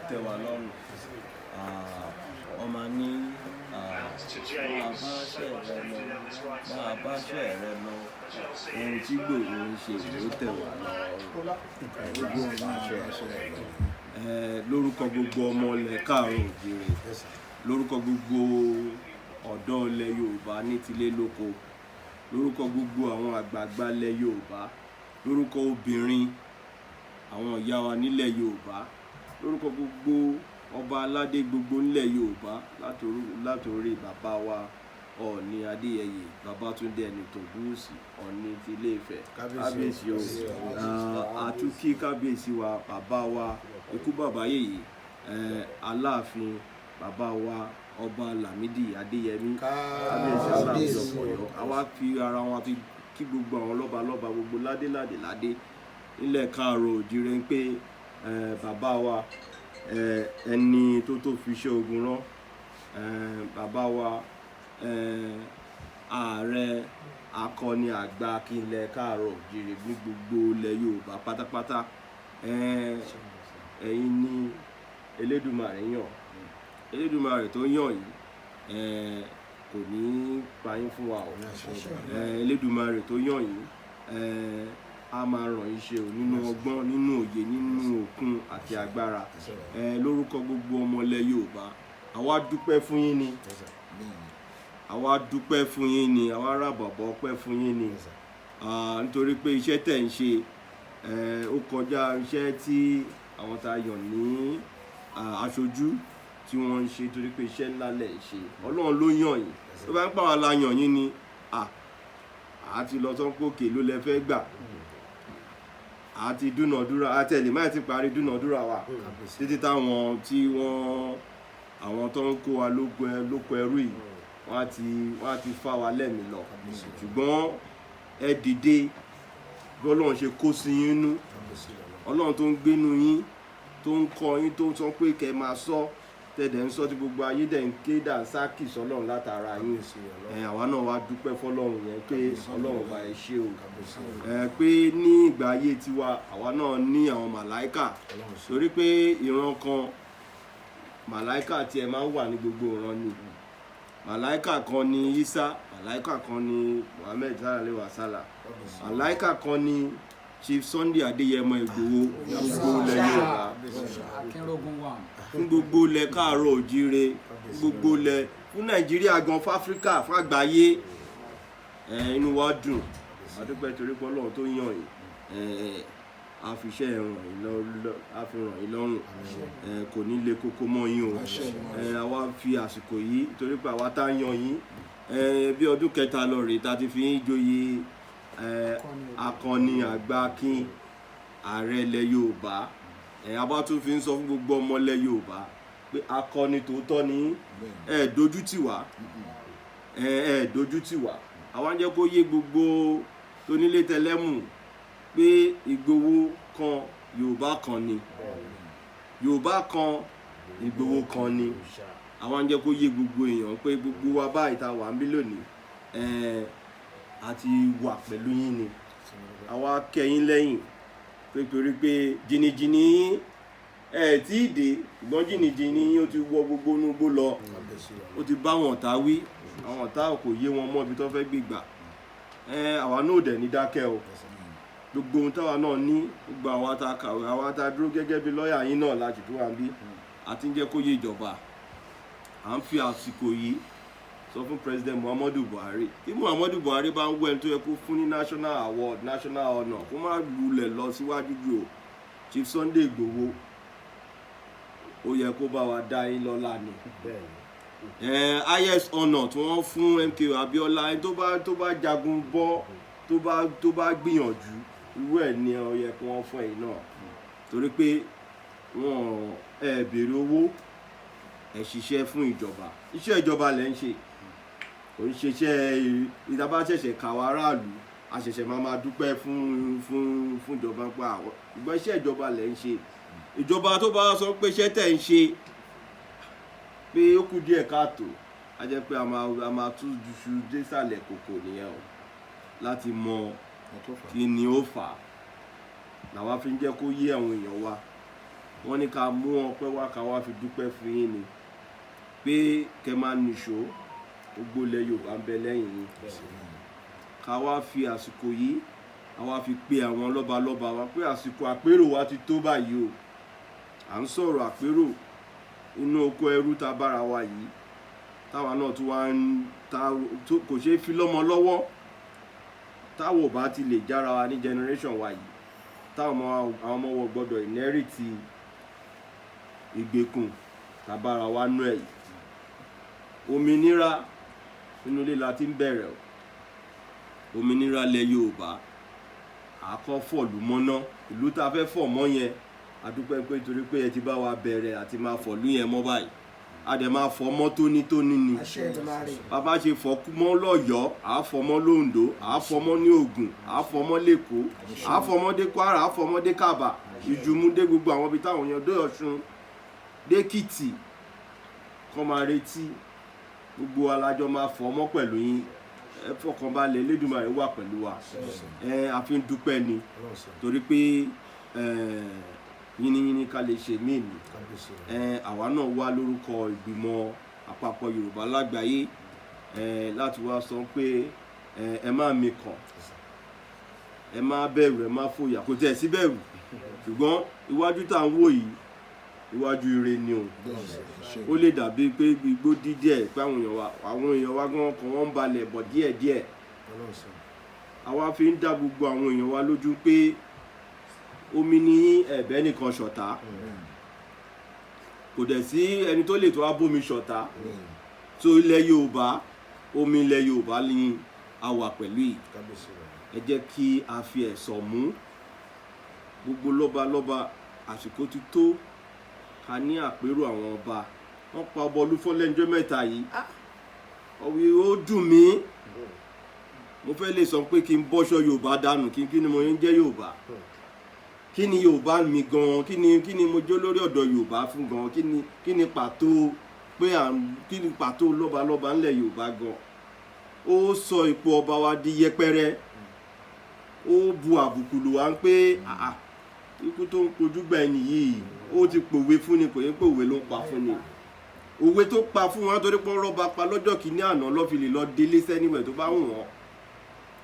Tẹ́ wa lọ́rùn. Wọ́n máa ní máa bá ṣẹ́ rẹ lọ, máa bá ṣẹ́ rẹ lọ, ohun tí Ìgbòho ń ṣe ló tẹ́ wa lọ́rùn. Lórúkọ gbogbo ọmọ ilẹ̀ káàárọ̀ oòjíire, lórúkọ gbogbo ọ̀dọ́ ilẹ̀ Yorùbá ní tilé lóko, lórúkọ gbogbo àwọn àgbààgbà ilẹ̀ Yorùbá, lórúkọ obìnrin àwọn ìyá wa nílẹ̀ Yorùbá, lórúkọ gbogbo ọba aládé gbogbo nílẹ̀ Yorùbá, látòrí bàbá wa Ọọ̀ni Adéyẹyè Babátúndé Ẹnìtàn Ògúnwùsì, Ọọ̀ni ti Ilé Ifẹ̀, kábíyèsí o. Àtúnkí kábíyèsí wa, bàbá wa, ikú bàbá yèyé, Aláàfin, bàbá wa Ọba Lámìdí Adéyẹmí, kábíyèsí Aláàfin of Ọ̀yọ́. Àwa fi ara wọn fi kí gbogbo àwọn lọ́ba lọ́ba, gbogbo ládé ládé ládé nílẹ̀ káàárọ̀ òjìrè ń pé bàbá wa, ẹni tó fi iṣẹ́ ogun rán, bàbá wa, ààrẹ akọni àgbà akínlẹ̀ káàárọ̀ òjìrè ní gbogbo ilẹ̀ Yorùbá pátápátá, ẹ̀yin ni Elédùmarè yàn. Elédùmarè tó yàn yìí kò ní pa yín fún wa o. Elédùmarè tó yàn yín a máa ràn yín ṣe o, nínú ọgbọ́n, nínú òye, nínú òkun àti agbára. Lórúkọ gbogbo ọmọ ilẹ̀ Yorùbá, àwa dúpẹ́ fún yín ni, àwa dúpẹ́ fún yín ni, àwa ràbàbọ̀ ọpẹ́ fún yín ni, nítorí pé iṣẹ́ tẹ̀ ń ṣe ó kọjá iṣẹ́ tí àwọn tá a yàn ní aṣojú tí wọ́n ń ṣe, torí pé iṣẹ́ ńlá lẹ̀ ń ṣe. Ọlọ́run ló yàn yín. Tó bá ń pa wá la yàn yín ni, àti lọ sọ pé òkè ló lẹ fẹ́ gbà, àti dúnàdúrà, àti ẹ̀lẹ́ máa ti parí dúnàdúrà wa títí táwọn tí wọ́n, àwọn tó ń kó wa lóko ẹrú yìí, wọ́n á ti fá wa lẹ́mìí lọ. Ṣùgbọ́n ẹ dìde bí Ọlọ́run ṣe kó sí yín nú, Ọlọ́run tó ń gbénu yín, tó ń kọ́ yín, tó ń sọ pé kẹ́ máa sọ, tẹ̀dẹ̀ ń sọ, tí gbogbo ayé dẹ̀ ń ké dànsákì sọlọ́run látara yín. Ẹ àwa náà wá dúpẹ́ fọlọ́run yẹn pé Ọlọ́run bá ẹ ṣe o, ẹ pé ní ìgbà ayé tiwa, àwa náà ní àwọn màláìkà, torí pé ìran kan màláìkà tiẹ̀ máa ń wà ní gbogbo ìran ni. Màláìkà kan ní Isa, màláìkà kan ní Muhammed sallallahu alaihi wasallam, màláìkà kan ní Chief Sunday Adéyẹmọ Ìgbòho, gbogbo ilẹ̀ Yorùbá. Akínrógun wà. Fún gbogbo ilẹ̀ káàárọ̀ òjíire, fún gbogbo ilẹ̀, fún Nàìjíríà gan, fún Áfíríkà, fún àgbáyé, ẹ inú wa dùn, a dúpẹ́ torí pé Ọlọ́run tó yàn yín, ẹ a fi iṣẹ́ ràn yín, a fi ràn yín lọ́rùn, ẹ kò ní le koko mọ́ yín o. Ẹ àwa fi àsìkò yìí, torí pé àwa tá a yan yín, ẹ bí ọdún kẹta lọ rèé tá a ti fi yín joyè ẹ akọni àgbà akin ààrẹ ilẹ̀ Yorùbá. Ẹ a bá tún fi ń sọ fún gbogbo ọmọ ilẹ̀ Yorùbá pé akọni tòótọ́ ni yín. Ẹ dojú tì wá, ẹ dojú tì wá. Àwa ń jẹ́ kó yé gbogbo tónílé tẹlẹ́mù pé Ìgbòho kan, Yorùbá kan ni, Yorùbá kan, Ìgbòho kan ni. Àwa ń jẹ́ kó yé gbogbo èèyàn pé gbogbo wa báyìí tá a wà ń bí lónìí, ẹ a ti wà pẹ̀lú yín ni. Àwa kẹ́yìn lẹ́yìn pé torí pé jìnnìjìnnì yín ẹ tí ì dé, ṣùgbọ́n jìnnìjìnnì yín ó ti wọ gbogbo inú igbó lọ, ó ti bá àwọn ọ̀tá wí. Àwọn ọ̀tá kò yé wọn mọ́ ibi tó fẹ́ gbé gbà. Ẹ àwa náà ò dẹ̀ ní dákẹ́ o. Gbogbo ohun táwa náà ní, gbogbo àwa tá a kàwé, àwa tá a dúró gẹ́gẹ́ bí lọ́ọ̀yà yín náà láti tó wà ń bí, àti ń jẹ́ kó yé ìjọba. À ń fi àsìkò yìí sọ fún President Muhammadu Buhari, tí Muhammadu Buhari bá ń wọ ẹni tó yẹ kó fún ní national award, national honour, kó má lulẹ̀ lọ síwájú jù o. Chief Sunday Igboho, ó yẹ kó bá wa dá yín lọ́lá ni. Highest honour tí wọ́n fún MKO Abiola, ẹni tó bá jagun bọ́, tó bá gbìyànjú, irú ẹ̀ ni ó yẹ kí wọ́n fún ẹ̀yin náà, torí pé wọ́n ẹ béèrè owó, ẹ ṣiṣẹ́ fún ìjọba, iṣẹ́ ìjọba lẹ̀ ń ṣe. Kò ń ṣiṣẹ́ ìjọba ṣẹ̀ṣẹ̀ kàwá aráàlú, a ṣẹ̀ṣẹ̀ máa máa dúpẹ́ fún ìjọba pa àwọn ìgbọ́n. Iṣẹ́ ìjọba lẹ̀ ń ṣe. Ìjọba tó bá sọ pé iṣẹ́ tẹ̀ ń ṣe pé ó kù díẹ̀ káàtó, a jẹ́ pé a máa tún iṣu désàlẹ̀ kòkò nìyẹn o, láti mọ kí ni ó fà á. Làwa fi ń jẹ́ kó yé àwọn èèyàn wa. Wọ́n ní ká mú ọpẹ́ wá, ká wá fi dúpẹ́ fún yín ni pé kẹ́ máa nìṣó, gbogbo ilẹ̀ Yorùbá ń bẹ lẹ́yìn yín. Ká wá fi àsìkò yìí, a wá fi pe àwọn lọ́balọ́ba wa pé àsìkò àpérò wa ti tó báyìí o. À ń sọ̀rọ̀ àpérò inú oko ẹrú ta bára wa yìí, táwa náà tún wá ń ta kò ṣeé fi lọ́mọ lọ́wọ́. Táwọn ò bá ti lè jára wa ní generation wa yìí, táwọn àwọn ọmọ wọn gbọ́dọ̀ inherit ìgbèkùn tàbára wa nú ẹ̀ yìí. Òmìnira nínú ilé la ti ń bẹ̀rẹ̀ o. Òmìnira ilẹ̀ Yorùbá àkọ́ fọ̀lú mọ́ná. Ìlú tá a fẹ́ fọ̀ mọ́ yẹn, a dúpẹ́ pé torí pé ẹ ti bá wa bẹ̀rẹ̀ àti máa fọ̀lú yẹn mọ́ báyìí, a dẹ̀ máa fọ̀ mọ́ tónítóní ni. Bàbá ṣe fọ̀ mọ́ lọ́yọ̀ọ́, à á fọ̀ mọ́ lóńdó, à á fọ̀ mọ́ ní Ògùn, à á fọ̀ mọ́ lẹ́kọ̀ọ́, à á fọ̀ mọ́ dé Kwara, à á fọ̀ mọ́ dé Kàbà, Ìjùmú, dé gbogbo àwọn ibi táwọn èèyàn dé, Ọ̀ṣun, dÉkìtì, kọ́ máa retí. Gbogbo alájọ máa fọ̀ mọ́ pẹ̀lú yín. Ẹ fọkànbalẹ̀, Elédùmarè wà pẹ̀lú wa. Ẹ a fi ń dúpẹ́ ni torí pé yínníyínní ká lè ṣe míì ni. Àwa náà wá lórúkọ ìgbìmọ̀ àpapọ̀ Yorùbá lágbàáyé láti wá sọ pé ẹ má mikàn, ẹ má bẹ̀rù, ẹ má fòyà, kò tẹ̀ sí bẹ̀rù. Ṣùgbọ́n iwájú tá à ń wò yìí, iwájú ire ni o. Ó lè dàbí pé igbó dídíẹ̀ pé àwọn èèyàn wa gan kan wọ́n ń balẹ̀ bọ̀ díẹ̀díẹ̀. Àwa fi ń dá gbogbo àwọn èèyàn wa lójú pé omi ní ẹ̀bẹ̀ nìkan ṣọ̀tá, kò dẹ̀ sí ẹni tó lè tó wá bómi ṣọ̀tá. Tó ilẹ̀ Yorùbá, omi ilẹ̀ Yorùbá ni a wà pẹ̀lú yìí. Ẹ jẹ́ kí a fi ẹ̀sọ̀ mú gbogbo lọ́balọ́ba. Àsìkò ti tó ká ní àpérò àwọn ọba. Wọ́n pa ọba Olúfọ́n lẹ́njọ́ mẹ́ta yìí, ọ̀wí ó dùn mí. Mo fẹ́ lè sọ pé kí n bọ́ṣọ Yorùbá dànù. Kí ni mo ń jẹ́ Yorùbá? Kí ni Yorùbá mi gan? Kí ni mo jó lórí ọ̀dọ̀ Yorùbá fún gan? Kí ni pàtó pé à ń kí ni pàtó lọ́balọ́ba ńlẹ̀ Yorùbá gan? Ó sọ ipò ọba wa di yẹpẹrẹ, ó bu àbùkù lù wá ń pé àà, ikú tó ń kojú gbà ẹni yìí, ó ti pòwe fún ni, kò yẹ pé òwe ló ń pa fún ni. Òwe tó pa fún wọn torí pé wọ́n rọ́ba pa lọ́jọ́ kìíní àná lọ́ fi lè lọ délé sẹ́niwẹ̀ tó bá wù wọ́n.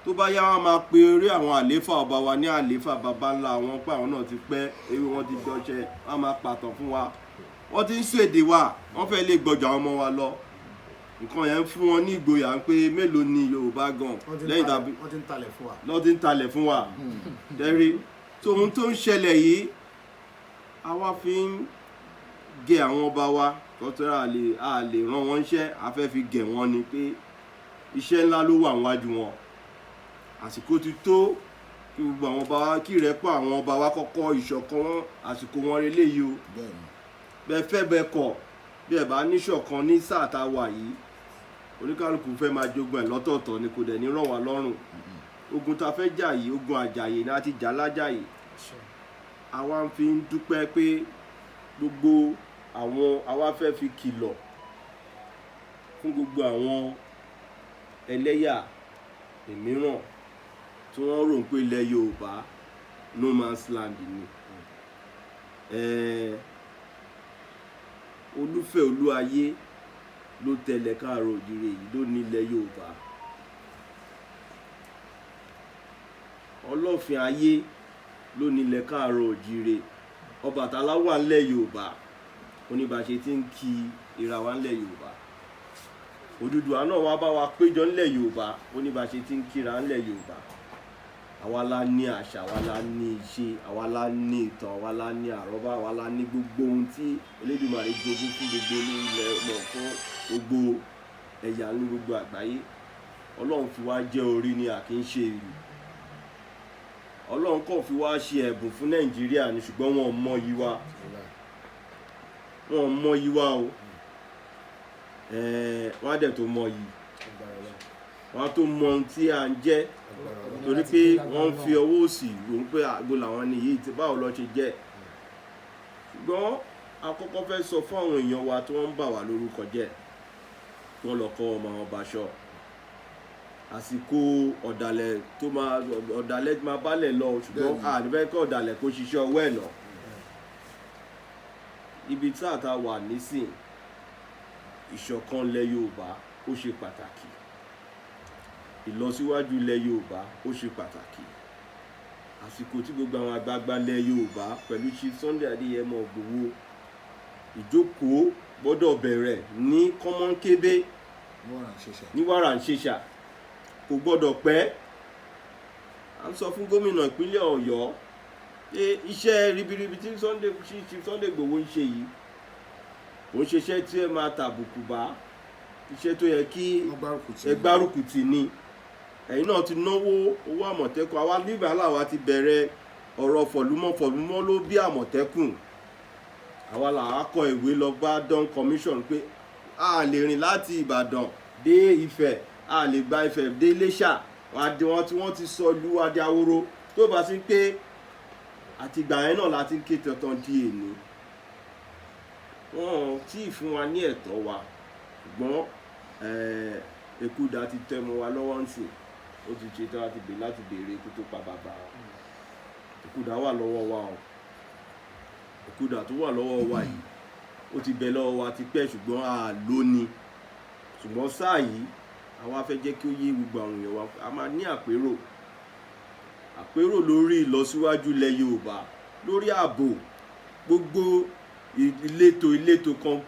Tó bá yá, wọn máa pe orí àwọn àléfà ọba wa ní àléfà baba ńlá wọn, pé àwọn náà ti pẹ́, ewé wọn ti dọṣẹ, wọn máa pàtàn fún wa. Wọ́n ti ń ṣèdè wa, wọ́n fẹ́ lè gbọ́jà àwọn ọmọ wa lọ. Nǹkan yẹn ń fún wọn ní ìgboyà pé mélòó ni Yorùbá gan lẹ́yìn tàbí wọ́n ti ń talẹ̀ fún wa. Lọ́ ti ń talẹ̀ fún wa dẹ́rí tó ohun tó ń ṣẹlẹ̀ yìí, àwa fi ń gẹ àwọn ọba wa tọ́tọ́rọ́ a lè rán wọn iṣẹ́, a fẹ́ fi gẹ̀ wọ́n ni pé iṣẹ́ ńlá ló wà níwájú wọn. Àsìkò ti tó kí gbogbo àwọn ọba wa, kí ìrẹ́pọ̀ àwọn ọba wa kọ́kọ́, ìṣọ̀kan wọn, àsìkò wọn reléyìí o. Bẹ́ẹ̀ fẹ́ bẹ́ẹ̀ kọ̀, bí ẹ bá níṣọ̀kan ní sáà tá a wà yìí, oníkálukú fẹ́ máa jogún ẹ̀ lọ́tọ̀ọ̀tọ̀ ni, kò dẹ̀ ní rọ̀ wá lọ́rùn. Ogun tá a fẹ́ jà yìí, ogun àjàyè ni a ti jà lájàyè. Àwa ń fi ń dúpẹ́ pé gbogbo àwọn, àwa fẹ́ fi kìlọ̀ fún gbogbo àwọn ẹlẹ́yà mìíràn tí wọ́n rò pé ilẹ̀ Yorùbá no man's land ni. Olúfẹ́ Olúayé ló tẹlẹ̀ káàárọ̀ òjìrè yìí, ló ní ilẹ̀ Yorùbá. Ọlọ́fin Ayé ló ní ilẹ̀ káàárọ̀ òjìrè. Ọbàtálá wà ńlẹ̀ Yorùbá, oníbàṣe tí ń kí ìra wa ńlẹ̀ Yorùbá. Odùduwà náà wá bá wa péjọ ńlẹ̀ Yorùbá, oníbàṣe tí ń kíra ńlẹ̀ Yorùbá. Àwa la ní àṣà, àwa la ní ìṣe, àwa la ní ìtàn, àwa la ní àrọ́bá, àwa la ní gbogbo ohun tí Elédùmarè jogún fún gbogbo ilẹ̀ mọ̀, fún gbogbo ẹ̀yà ní gbogbo àgbáyé. Ọlọ́run fi wá jẹ́ orí ni, a kì í ṣe ìlú. Ọlọ́run kàn fi wá ṣe ẹ̀bùn fún Nàìjíríà ni, ṣùgbọ́n wọn ò mọyì wa, wọn ò mọyì wa o. Wọ́n á dẹ̀ tó mọyì, wọ́n á tó mọ ohun tí à ń jẹ́, torí pé wọ́n ń fi ọwọ́ òsì rò ó pé àgbo làwọn ni yìí tí báwo lọ ṣe jẹ́. Ṣùgbọ́n a kọ́kọ́ fẹ́ sọ fún àwọn èèyàn wa tí wọ́n ń bà wá lórúkọ jẹ́, wọ́n lọ kọ́ ọmọ wọn baṣọ. Àsìkò ọ̀dàlẹ̀ tó máa ọ̀dàlẹ̀ máa bálẹ̀ lọ, ṣùgbọ́n a ní fẹ́ kọ́ ọ̀dàlẹ̀ kó ṣiṣẹ́ ọwọ́ ẹ̀ lọ. Ibi tí àtà wà nísìn, ìṣọ̀kan ilẹ̀ Yorùbá ó ṣe pàtàkì, ìlọsíwájú ilẹ̀ Yorùbá ó ṣe pàtàkì. Àsìkò tí gbogbo àwọn àgbààgbà ilẹ̀ Yorùbá pẹ̀lú Chief Sunday Adéyẹmọ Ìgbòho, ìjókòó gbọ́dọ̀ bẹ̀rẹ̀ ní kọ́mọ́nkébé ní wàrà ń ní wàrà ń ṣèṣà, kò gbọ́dọ̀ pẹ́. À ń sọ fún gómìnà ìpínlẹ̀ Ọ̀yọ́ pé iṣẹ́ ribiribi tí Chief Sunday Ìgbòho ń ṣe yìí kò ń ṣiṣẹ́ tí ẹ máa tàbùkù bá, iṣẹ́ tó yẹ kí wọ́n gbárùkù tì ẹ gbárùkù tì ní. Ẹ̀yin náà ti náwó owó Àmọ̀tẹ́kùn. Àwa nígbà làwa ti bẹ̀rẹ̀ ọ̀rọ̀ fọ̀lúmọ́ fọ̀lúmọ́ ló bí Àmọ̀tẹ́kùn. Àwa làwa kọ ìwé lọ bá Dawn Commission pé a lè rìn láti Ìbàdàn dé Ifẹ̀, a lè gba Ifẹ̀ dé Iléṣà, wọ́n tí wọ́n ti sọ ìlú wa di ahoro. Tó bá sí pé àtìgbà yẹn náà láti ń ké tantan di èní, wọn tí ì fún wa ní ẹ̀tọ́ wa. Ṣùgbọ́n Èkúdà ti tẹmu wa lọ́wọ́ ń sìn, ó ti ṣe tán láti béèrè ikú tó pa bàbá wa. Èkúdà wà lọ́wọ́ wa o. Èkúdà tó wà lọ́wọ́ wa yìí, ó ti bẹ lọ́wọ́ wa ti pẹ́, ṣùgbọ́n a lò ní. Ṣùgbọ́n sáà yìí, àwa fẹ́ jẹ́ kí ó yé gbogbo àwọn èèyàn wa, a máa ní àpérò lórí ìlọsíwájú ilẹ̀ Yorùbá, lórí ààbò, gbogbo ìletò ìletò kankan.